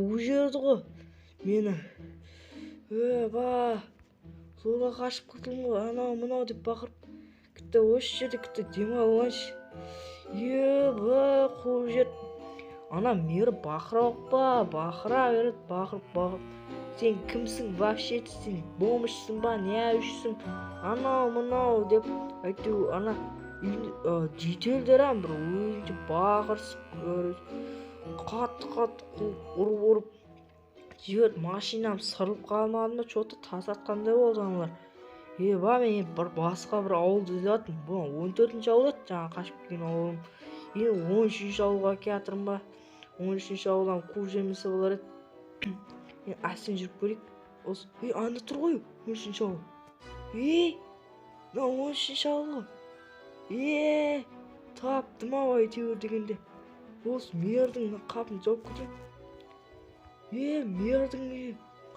Қуып жіберді ғой мені. Ба, зорға қашып құтылдым ғой, анау мынау деп бақырып. Күтті, осы жерде күтті, демалып алайыншы. Еба, қуып жіберді. Ана мері бақырауық па, бақыра береді, бақырып бақырып. Сен кімсің вообще, сен бомжсың ба, не үшсің, анау мынау деп әйтеуір ана жительдер бір өзінше бақырысып, қатты қатты қуып, ұрып ұрып жіберді. Машинам сырылып қалмады ма, че-то тас атқандай болды аналар. Еба, мен бір басқа бір ауылды іздеп жатырмын. Бұл 14-ші ауыл еді, жаңа қашып келген ауылым. Енді 13-ші ауылға келатырмын ба, 13-ші ауылдан қуып жібермесе болар еді. Енді әстен жүріп көрейік. Осы, ей, анда тұр ғой 13-ші ауыл. Ей, мынау 13-ші ауыл ғой. Е, таптым ау әйтеуір дегенде. Осы мердің мына қапын жауып кетейін. Е, мердің үйі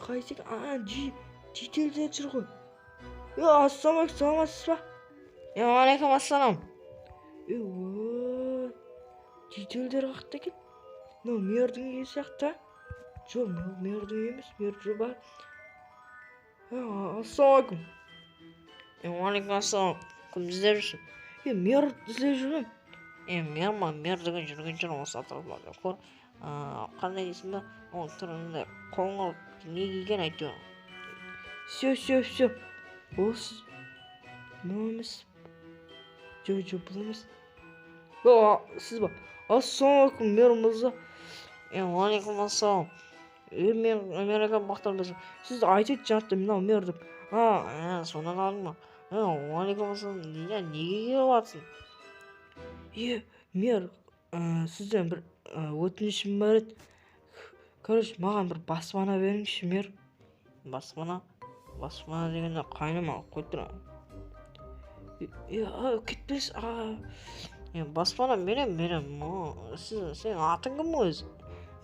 қайсы екен? А, жительдер жүр ғой. Е, ассалаумағалейкум, саламатсыз ба? Е, уағалейкум ассалам. Е, ой, жительдер қаяқта екен? Мынау мердің үйі сияқты. Жоқ, мынау мердің үйі емес, мер жүр бар. Е, ассалаумағалейкум. Е, уағалейкум ассалам. Кімді іздеп жүрсің? Е, мер іздеп жүрмін. Е, мер ма, мер деген жүрген шығар осы атырауда. Көр, қандай дейсің ба? Оның түрінде қоңыр не киген әйтеуір. Все, все, все. Осы мынау емес. Жоқ, жоқ, бұл емес. О, сіз ба? Ассалаумағалейкум, мер мырза. Е, уағалейкум ассалам. Е, мер, мер екен бақтар біздің. Сіз айтып жатты мынау мер деп. А, содан алдың ба? Е, уағалейкум ассалам. Неге келіп жатсың? Е, мер, сізден бір өтінішім бар еді. Короче, маған бір баспана беріңізші, мер. Баспана? Баспана дегенде қайнама, қой тұр. Е, кетпес. Е, баспана берем, берем. Сіз, сенің атың кім өзі?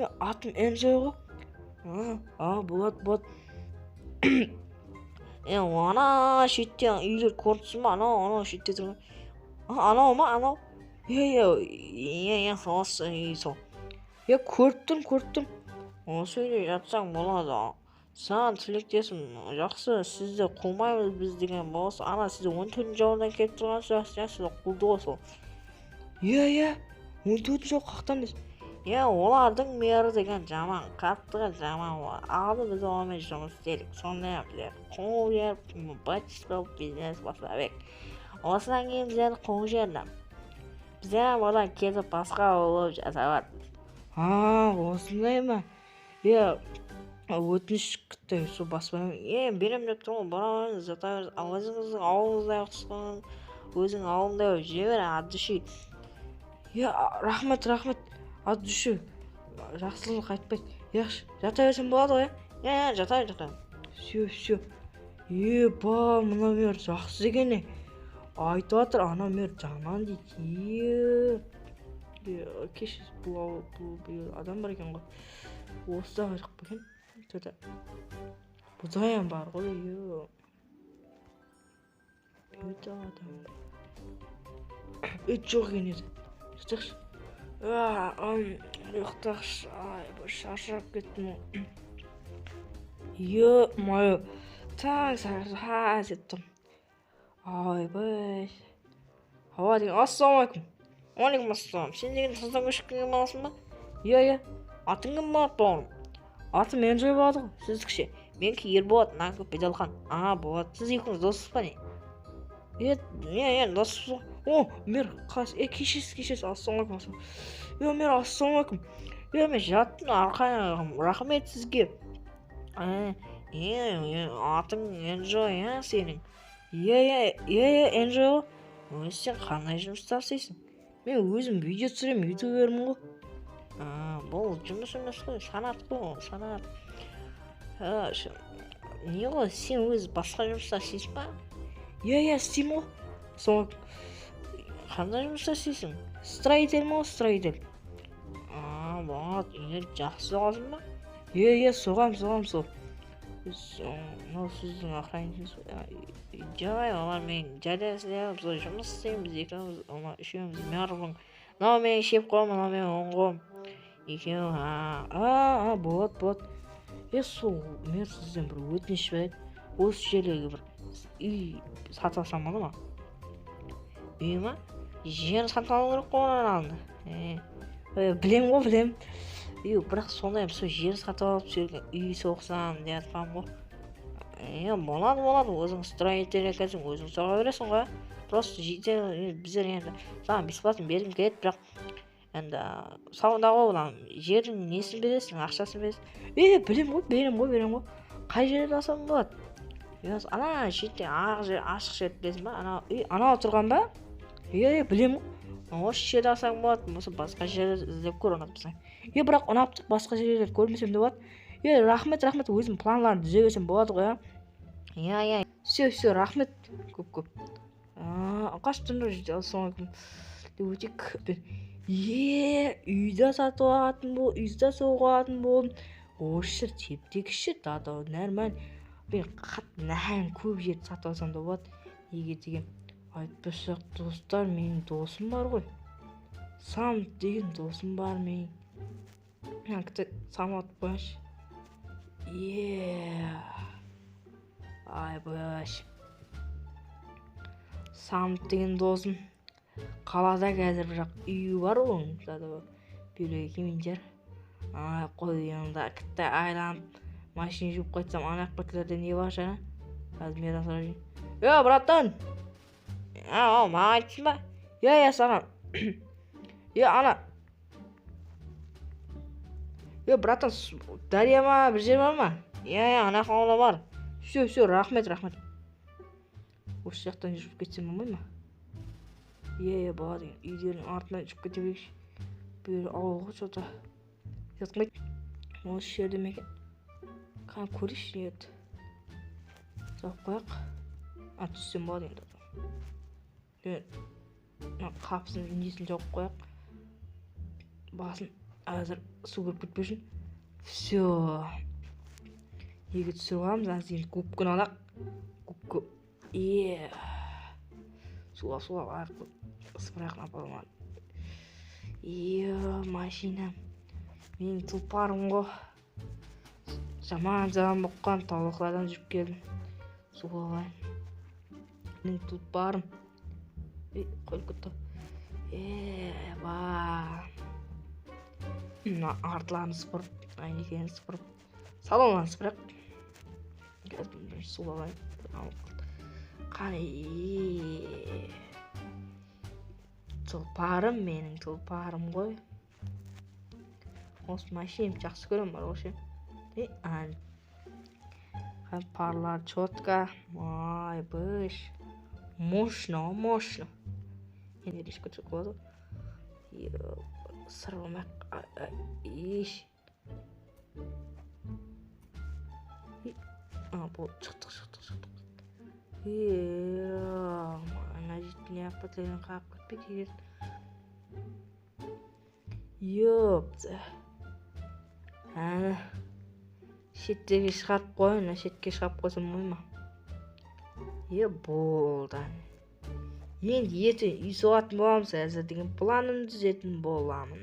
Е, атым Энджой ғой. А, болады, болады. Е, ана шетте үйлер көріп тұрсың ба? Анау, анау шетте тұрған. Анау ма, анау? Е, е, е, е, осы үй сол. Е, көріп тұрмын, көріп тұрмын. Осы үйде жатсаң болады. Саған тілектесім, жақсы, сізді қумаймыз біз деген болса, ана сіз 14-ші ауылдан келіп тұрған сияқтысыз, сізді қуды ғой сол. Е, е, 14-ші ауыл қаяқтан дейсіз? Е, олардың мері деген жаман, қатты жаман. Алды біз олармен жұмыс істедік. Сондай біздер қуып жіберіп, быт қылып бизнес бастап едік. Осыдан кейін біздерді қуып жіберді. Біздер одан кетіп басқа болып жасап жатырмыз. А, осындай ма? Е, өтініш күтті сол баспана. Е, берем деп тұрмын ғой, бара беріңіз, жата беріңіз. Ал өзіңіздің ауылыңызда ұқсаған, өзің ауылыңда жүре бер, от души. Е, рахмет, рахмет, от души. Жақсылық айтпайды. Яқшы, жата берсем болады ғой, е? Е, жата бер, жата бер. Все, все. Е, ба, мына мер жақсы екен, е. Айтып жатыр, ана мер жаман дейді. Е, кешіріңіз, бұл ауыл, бұл адам бар екен ғой. Осы да жоқ па екен? Төте. Бұдаям бар ғой, е. Бұл адам бар. Е, жоқ екен еді. Жатайықшы. Ұйықтайықшы. Ай, бір шаршап кеттім ғой. Е-мое, таң сағат деп тұрмын. Ойбай. Ауа деген, ассалаумағалейкум. Уағалейкум ассалам. Сен деген таза көшіп келген баласың ба? Иә, иә. Атың кім болады, бауырым? Атым Энджой болады ғой. Сіздікі ше? Менікі Ерболат, мынанікі Беделхан. А, болады. Сіз екеуіңіз доссыз ба не? Е, е, е, доссыз ғой. О, мер, қас, е, кешіресіз, кешіресіз, ассалаумағалейкум. Е, мер, ассалаумағалейкум. Е, мен жаттым, арқайын, рахмет сізге. Е, е, атың Энджой, е, сенің? Е, е, е, е, Энджой ғой. Өзі сен қандай жұмыстар істейсің? Мен өзім видео түсіремін, ютубермін ғой. А, бұл жұмыс емес қой, санат қой, санат. Не ғой, сен өз басқа жұмыстар істейсің ба? Иә, иә, істеймін ғой. Сол қандай жұмыстар істейсің? Строительмін ғой, строитель. А, болады, үйді жақсы соғасың ба? Иә, иә, соғамын, соғамын сол. Мынау сіздің охранникіңіз. Жарай, олар мен жәрдемшілерім, сол жұмыс істейміз екеуміз, ана үшеуміз мэрдің. Мынау менің шеп қолым, мынау менің оң қолым. Екеуің А, болады, болады. Е, сол мен сізден бір өтініш бар еді. Осы жерлерге бір үй сатып алсам болады ма? Үй ма? Жер сатып алу керек қой оның алдында. Білем ғой, білем. Үй, бірақ сондай сол жер сатып алып сол жерге үй соқсам деп жатқанмын ғой. Болады, болады, өзің строитель екенсің, өзің соға бересің ғой. Просто жер біздер енді саған бесплатно бергім келеді, бірақ енді сауда ғой мына жердің несін бересің, ақшасын бересің. Білем ғой, берем ғой, берем ғой. Қай жерден алсам болады? Ана шетте ақ жер, ашық жерді білесің ба? Ана үй анау тұрған ба? Иә, білем ғой. Осы жерде алсаң болады, болмаса басқа жерді іздеп көр, ұнатпасаң. Бірақ ұнап тұр, басқа жерлерді көрмесем де болады. Рахмет, рахмет, өзім планларын түзе берсем болады ғой, а? Иә, иә. Все, все, рахмет, көп көп. Қашып тұрмын, ассалаумағалейкум деп өтейік. Үйді сатып алатын бол, үйді соғатын болдым. Осы жер теп-тегіс жер, да, нормально. Мен қатты нән көп жерді сатып алсам да болады. Неге деген айтпасақ, достар, менің досым бар ғой. Сам деген досым бар менің. Мына сам атып қояйыншы. Ай, бұш. Сам деген досым. Қалада қазір бірақ үйі бар оның. Заты бүйрегі келмейтін шығар. Ай, қой, енді кітті айланып машина жуып қайтсам, ана жақта не бар жаңа? Қазір мен сұрап жейін. Е, братан! Ау, маған айттың ба? Иә, иә, саған. Е, ана. Е, братан, дария ма, бір жер бар ма? Иә, иә, ана жақта бар. Все, все, рахмет, рахмет. Осы жақтан жүріп кетсем болмай ма? Иә, иә, бала деген үйлердің артынан жүріп кете берейікші. Бұл жер ауыл ғой, что-то. Жатқымайды. Осы жерде ме екен? Қане көрейікші, не еді. Жауып қояйық. А, түссем болады енді. Мына қапысын, несін жауып қояйық. Басын әзір су кіріп кетпеу үшін. Все. Неге түсіріп аламыз? Әзір енді губканы алайық. Губка. Сулап, сулап, аяқ сыпырайық напалман. Машина. Менің тұлпарым ғой. Жаман жаман болып қалған таулықтардан жүріп келдім. Сулап алайын. Менің тұлпарым. Қойылып кетті. Ба. Мына артларын сыпырып, әйнектерін сыпырып, салонларын сыпырайық. Қазір бірінші сулап алайын. Қане, тұлпарым, менің тұлпарым ғой. Осы машинамды жақсы көремін бар ғой ше. Парлар четко. Ай, быш. Мощно, мощно. Енді решке түсіп қалады. Сыр болмай, иш. А, болды, шықтық, шықтық, шықтық. Ана жетіне апатайын қағып кетпей деген. Ёпта. Ана шеттерге шығарып қояйын, ана шетке шығарып қойсам болмай ма? Болды. Енді ертең үй соғатын боламыз, әзір деген планымды түзетін боламын.